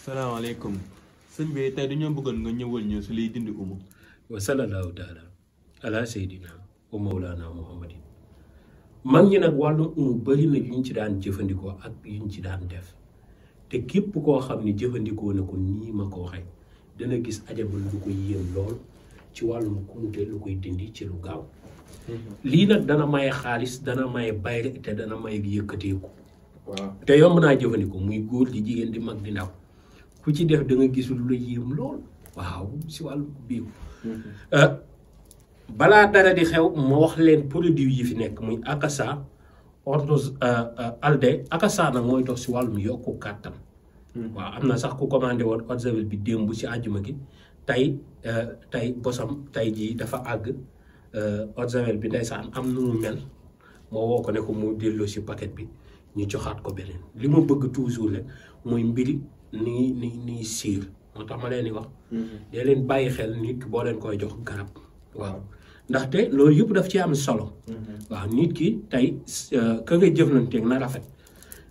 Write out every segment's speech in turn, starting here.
salaamaaleykum sëñ bi tey dañoo bëggoon nga ñëwal ñu si liy dindi umu. wa sallallahu taala ala sayyidina wa mawlana muhammadin mag ñi nag wàllum umu bëri na yuñ ci daan jëfandikoo ak yuñ ci daan def te képp koo xam ne jëfandikoo na ko nii ma ko waxee dana gis ajabal lu koy yéem lool ci wàllum kumute lu koy dindi ci lu gaaw lii nag dana maye xaalis dana maye bayre te dana maye yëkkateeku waaw te yomb naa jëfandikoo muy góor di jigéen di mag di ndaw ku ci def da nga gis lu la yéem lool waaw si wàllu biiw balaa dara di xew ma wax leen produit yi fi nekk muy akasa ordos alde akasa nag mooy dox si wàllum yokku kàttan waaw am na sax ku commandé woon eau de javel bi démb si àjjuma gi tey bosam tey jii dafa àgg eau de javel bi ndeysaan am nu mu mel moo woo ko ne ko mu delloo si paquet bi ñu joxaat ko beneen li ma bëgg toujours rek mooy mbiri ni siir moo tax ma leen di wax dee leen bàyyi xel nit ki boo leen koy jox garab waaw ndaxte loolu yëpp daf ci am solo waaw nit ki tey ka nga jëflanteeg na rafet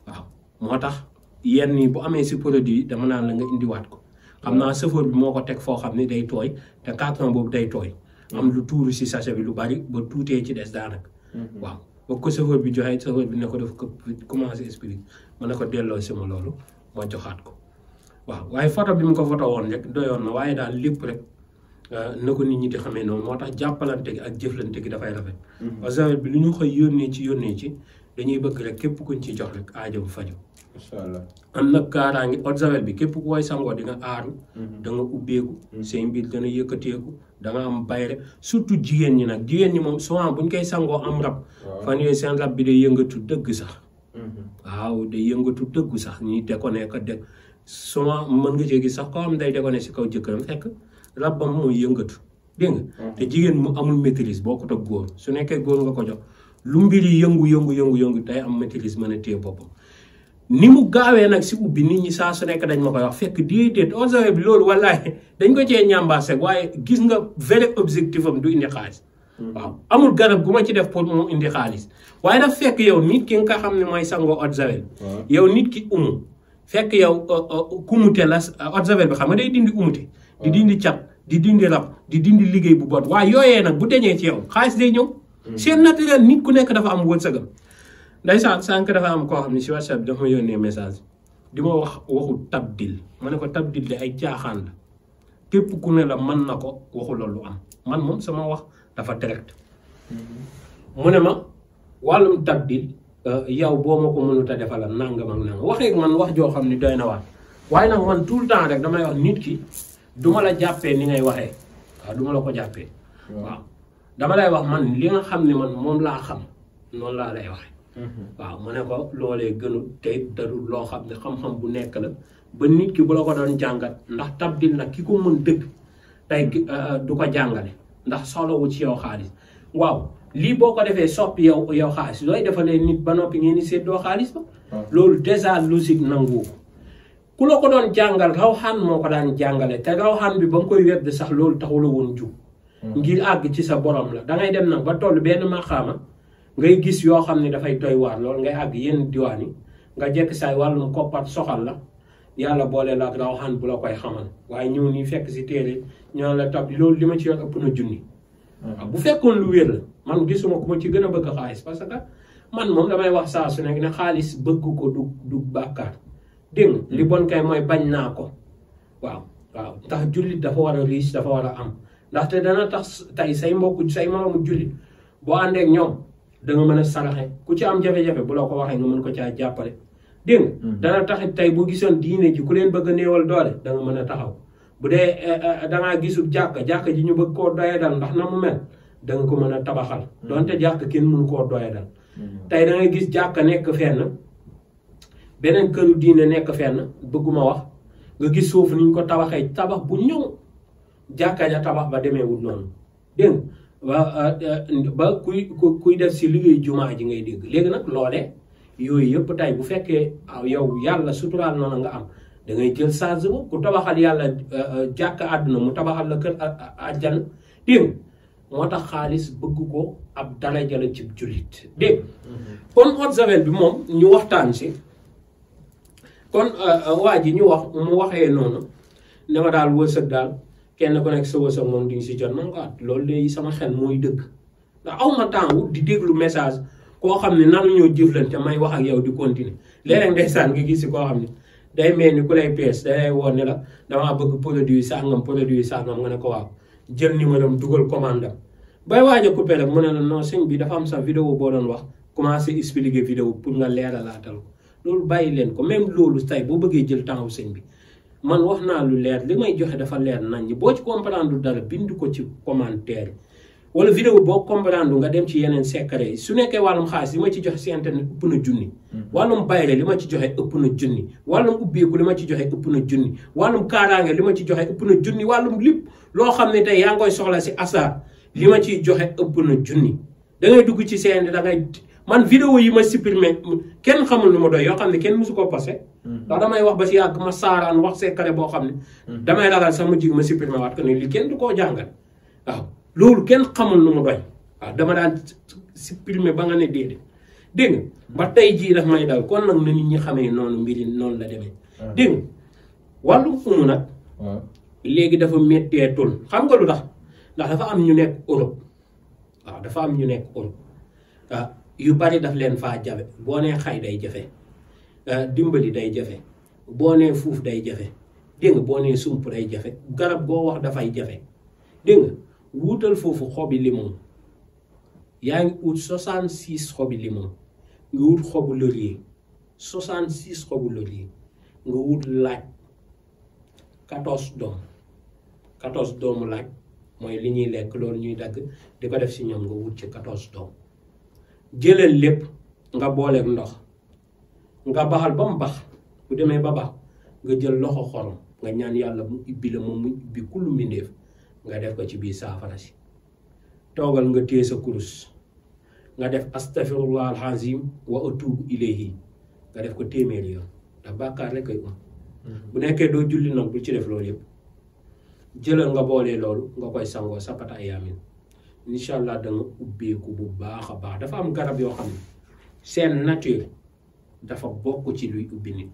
waaw moo tax yenn yi bu amee si produit dama naan la nga indiwaat ko xam naa chauffeur bi moo ko teg foo xam ne day tooy te carton boobu day tooy am lu tuuru si sachet bi lu bari ba tuutee ci des daanaka waaw ba ko chauffeur bi joxee chauffeur bi ne ko dafa ko commencé expliquer ma ne ko delloo si ma loolu ma joxaat ko waaw waaye photo bi mu ko photo woon rek doyoon na waaye daal lépp rek na ko nit ñi di xamee noonu moo tax jàppalante gi ak jëflante gi dafay rafet parce que bi lu ñu koy yónnee ci dañuy bëgg rek képp kuñ ci jox rek aajo faju incha allah am na kaaraange eau de javel bi képp ku koy sangoo di nga aaru da nga ubbeeku say mbir dana yëkkateeku da nga am bayre surtout jigéen ñi nag jigéen ñi moom souvent buñ koy sangoo am rab fan yooyu seen rab bi day yëngatu dëgg sax waaw day yëngatu dëggu sax ñuy déconné ko dëgg souvent mën nga cee gis sax koo xam day déconné si kaw jëkkëram fekk rabbam mooy yëngatu dégg nga te jigéen mu amul maîtrise boo ko toog góor su nekkee góor nga ko jox lu mbiri yëngu tey am maîtrise mën a téye boppam ni mu gaawee nag si ubbi nit ñi saa su nekk dañ ma koy wax fekk déedéet eau de javel bi loolu wallahi dañ ko cee ñambaase waaye gis nga vrai objectif am du indi xaalis waaw amul garab gu ma ci def pour mu indi xaalis waaye daf fekk yow nit ki nga xam ne mooy sangoo eau de javel yow nit ki umu fekk yow kumute la eau de javel bi xam nga day dindi umute di dindi cat di dindi rab di dindi liggéey bu bot waaye yooyee nag bu deñee ci yow xaalis day ñëw c'est naturel nit ku nekk dafa am wërsëgam ndeysaan sànq dafa am koo xam ne si WhatsApp bi dafa ma yónnee message di ma wax waxu tabdil ma ne ko tabdil de ay caaxaan la képp ku ne la mën na ko waxu loolu am man moom sama wax dafa direct mu ne ma wàllum tabdil yow boo ma ko mënut a defal nangam ak nangam waxee man wax joo xam ne doy na waar waaye nag man tout le temps rek damay wax nit ki duma la jàppee ni ngay waxee waaw duma la ko jàppee waaw dama lay wax man li nga xam ne man moom laa xam noonu laa lay waxee waaw ma ne ko loolee gënul tey darul loo xam ne xam-xam bu nekk la ba nit ki bu la ko doon jàngat ndax tabdil nag ki ko mën dëgg tey du ko jàngale ndax soxlawu ci yow xaalis waaw lii boo ko defee soppi yow xaalis looy defalee nit ba noppi ngeen di séddoo xaalis ba loolu déjà logique nangu ko ku la ko doon jàngal rawxaan moo ko daan jàngale te rawxaan bi ba nga koy wedd sax loolu taxula woon jug ngir àgg ci sa borom la dangay dem nag ba toll benn maqaama ngay gis yoo xam ne dafay doy waar loolu ngay àgg yenn diwaan yi nga jekk saay wàllum koppat soxal la yàlla boole la ak rawxaan bu la koy xamal waaye ñëw nii fekk si téere ñoo la tab loolu li ma ci yor ëpp na junni waaw bu fekkoon lu wér la man gisuma ku ma ci gën a bëgg xaalis parce que man moom damay wax saa su nekk ne xaalis bëgg ko du bàkkaar dégg nga li bon kay mooy bañ naa ko waaw ndax jullit dafa war a riche dafa war a am ndaxte dana tax tey say mbokk say moroomu jullit boo àndeek ñoom da nga mën a saraxe ku ci am jafe-jafe bu la ko waxee nga mën ko caa jàppale dégg nga dana taxit tey bu gisoon diine ji ku leen bëgg a néewal doole da nga mën a taxaw bu dee dangaa gisul jàkka ji ñu bëgg koo doyadal ndax na mu mel da nga ko mën a tabaxal donte jàkka kenn mënu koo doyadal tey da ngay gis jàkka nekk fenn beneen këru diine nekk fenn bëgguma wax nga gis suuf ni ñu ko tabaxee tabax bu ñëw jàkka ja tabax ba demeewul noonu dégg nga ba kuy def si liggéey jumaa ji ngay dégg léegi nag loole yooyu yëpp tey bu fekkee yow yàlla suturaal noonu nga am da ngay jël charge ba ku tabaxal yàlla jàkka àdduna mu tabaxal la kër àjjana dégg moo tax xaalis bëgg ko ab daraja la ci jullit dégg kon eau de javel bi moom ñu waxtaan si kon waa ji ñu wax mu waxee noonu ne ma daal wërsëg daal kenn ku nekk sa wërsëg moom di nga si jot man ko loolu de sama xel mooy dëgg ndax aw ma temps di déglu message koo xam ne nanu ñoo jëflante may wax ak yow di continuer léeg-léeg ndeysaan nga gis si koo xam ne day mel ni ku lay pees day woon ne la damaa bëgg produit sàngam nga ne ko waaw jël numéro am dugal commande am bay waaj a coupé rek mu ne la non sëñ bi dafa am sa vidéo boo doon wax commencé expliquer vidéo pour nga leeralaatal ko loolu bàyyi leen ko même loolu tey boo bëggee jël temps sëñ bi man wax naa lu leer li may joxe dafa leer nañ ñi boo ci comprendre dara bind ko ci commentaire wala vidéo boo comprendre nga dem ci yeneen secret yi su nekkee wàllum xaalis li ma ci joxe si internet ëpp na junni wàllum bayre li ma ci joxe ëpp na junni wàllum ubbeeku li ma ci joxe ëpp na junni wàllum kaaraange li ma ci joxe ëpp na junni wàllum lépp loo xam ne tey yaa ngi koy soxla si asaar li ma ciy joxe ëpp na junni da ngay dugg ci seen da ngay man vidéo yi ma supprimer kenn xamul lu ma doy yoo xam ne kenn mësu koo passé ndax damay wax ba si yàgg ma saaraan wax secret boo xam ne damay ragal sax ma jig ma supprimer waat ko ne li kenn du koo jàngal waaw loolu kenn xamul nu mu doy waaw dama daan supprimer ba nga ne déedéet dégg nga ba tey jii daf may dal kon nag na nit ñi xamee noonu mbiri noonu la demee dégg nga wàllu umu nag léegi dafa métteetul xam nga lu tax ndax dafa am ñu nekk Europe waaw dafa am ñu nekk Europe waaw yu bari daf leen faa jafe boo nee xay day jafe dimbali day jafe boo nee fuuf day jafe dégg nga boo nee sump day jafe garab boo wax dafay jafe dégg nga wuutal foofu xobi limon yaa ngi ut 66 xobi limon nga wut xobu laurier 66 xobu laurier nga wut laaj 14 doom 14 doomu laaj mooy li ñuy lekk loolu ñuy dagg di ko def si ñoom nga wut ci 14 doom jëlal lépp nga booleeg ndox nga baxal ba mu bax bu demee ba bax nga jël loxo xorom nga ñaan yàlla mu ibbi la moom mu ibbi kullu mbindeef nga def ko ci biir saafara si toogal nga téye sa kurus nga def astaghfirullah alazim wa atubu ilayhi nga def ko téeméeri yoon ndax bàkkaar rek koy bu nekkee doo julli nag bu ci def loolu yëpp jëlal nga boolee loolu nga koy sangoo sapata ayamin incha allah da nga ubbeeku bu baax a baax dafa am garab yoo xam ne seen nature dafa bokk ci luy ubbi nit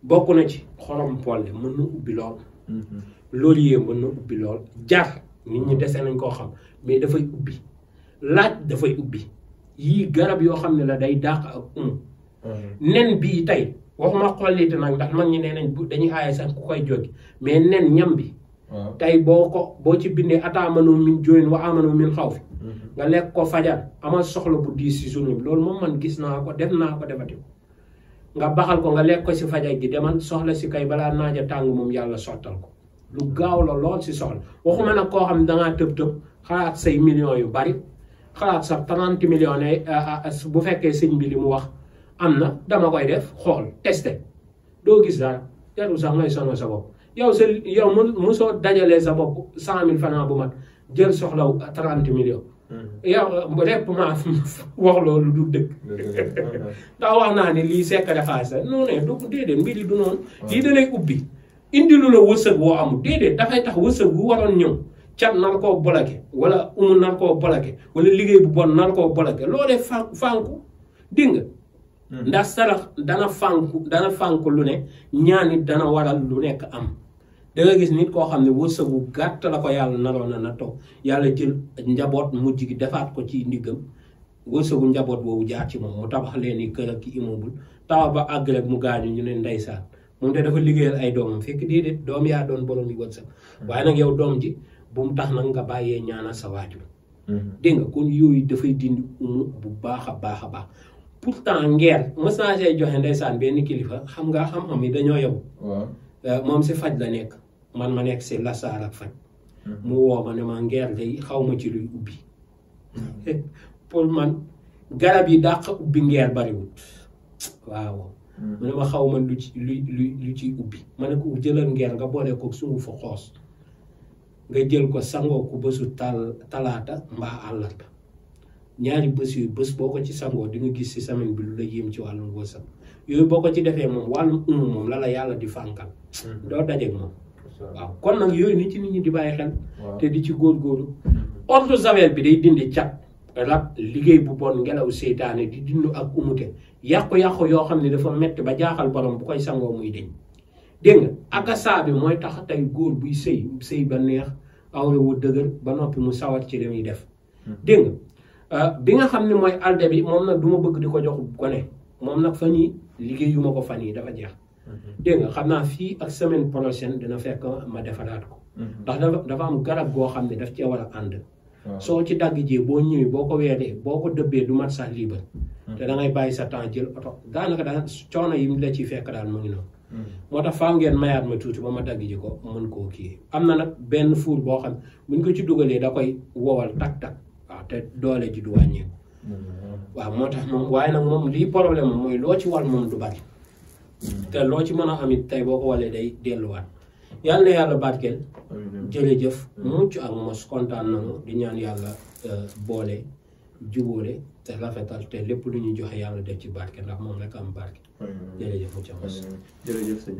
bokk na ci xorom polle mën na ubbi lool loolu yee mën na ubbi lool jar nit ñi dese nañ koo xam mais dafay ubbi laaj dafay ubbi yii garab yoo xam ne la day dàq ak nen bii tey waxuma xollite nag ndax mag ñi nee nañ dañuy aaye sax ku koy jógi mais nen ñam bi tey boo ci bindee ataamanu min jooyin wa amanu min xaw fi nga lekk ko fajar amal soxla bu diis si journée bi loolu moom man gis naa ko def naa ko defati ko nga baxal ko nga lekk ko si fajar gi demal soxla si kay balaa naaja tàng moom yàlla sottal ko lu gaaw la lool si soxla waxuma nag koo xam ne dangaa tëb-tëb xalaat say millions yu bari xalaat sax 30 millions ne bu fekkee sëñ bi li mu wax am na dama koy def xool testé doo gis dara jarul sax ngay sonal sa bopp yow mosoo dajalee sa bopp 100 000 francs bu mat jël soxlaw 30 millions yow répp ma wax loolu du dëgg ndax wax naa ne lii sekkare xaalis la non ne du déedéet mbiri du noonu lii da lay ubbi indi lu la wërsëg woo amul déedéet dafay tax wërsëg bu waroon ñëw cat nar koo bloqué wala umu nar koo bloqué wala liggéey bu bon nar koo bloqué loolee fànku dégg nga ndax sarax dana fànku lu ne ñaanit dana waral lu nekk am da nga gis nit koo xam ne wërsëgu gàtt la ko yàlla naroon na toog yàlla jël njaboot mujj gi defaat ko ci ndiggam wërsëgu njaboot boobu jaar ci moom mu tabax leen i kër ak ki immeuble tabax ba àgg rek mu gaañu ñu ne ndeysaan moom te dafa liggéeyal ay doomam fekk déedéet doom yaa doon borom yi wërsëg waaye nag yow doom ji bu mu tax nag nga bàyyee ñaanal sa waajur dégg nga kon yooyu dafay dindi umu bu baax a baax a baax pourtant ngeer mës naa see joxe ndeysaan benn kilifa xam nga xam-xam yi dañoo yow moom si faj la nekk man ma nekk si lasaar ak faj mu woo ma ne ma ngeer day xaw ma ci luy ubbi pour man garab yi dàq ubbi ngeer bariwut waaw mu ne ma xaw ma lu ciy ubbi ma ne ko jëlal ngeer nga boole ko sungu fa xoos nga jël ko sangoo ko bésu talaata mbaa àllarba ñaari bés yooyu bés boo ko ci sangoo di nga gis si semaine bi lu la yéem ci wàllum wërsëg yooyu boo ko ci defee moom wàllum moom la yàlla di fànkal doo dajeeg moom waaw kon nag yooyu nit ñi di bàyyi xel te di ci góorgóorlu ordre javel bi day dindi cat rab liggéey bu bon ngelaw seytaane di dindu ak umute yàqu-yàqu yoo xam ne dafa metti ba jaaxal borom bu koy sangoo muy deñ dégg nga akasa bi mooy tax tey góor buy sëy ba neex awre wu dëgër ba noppi mu sawar ci li muy def dégg nga bi nga xam ne mooy alde bi moom nag du ma bëgg di ko jox gone moom nag fan yi liggéey yu ma ko fan yi dafa jeex dégg nga xam naa fii ak semaine prochaine dina fekk ma defaraat ko ndax dafa am garab goo xam ne daf cee war a ànd soo ci dagg jee boo ñëwee boo ko weedee boo ko dëbbee du mat sax liibar te da ngay bàyyi sa temps jël oto daanaka daal coono yi mu la ciy fekk daal mu ngi noonu moo tax faaw ngeen mayaat ma tuuti ba ma dagg ji ko mën koo kii am na nag benn fuur boo xam buñ ko ci dugalee da koy wowal tak waaw te doole ji du wàññeeku waaw moo tax moom waaye nag moom lii problème mooy loo ci wal moom du bari te loo ci mën a amit tey boo ko walee day delluwaat yàlla na yàlla barkeel jërëjëf mucc ak mos kontaan nañu di ñaan yàlla boole jubóole te rafetal te lépp lu ñuy joxe yàlla def ci barke ndax moom rek am barke jërëjëf mucc ak mos jërëjëf sëñ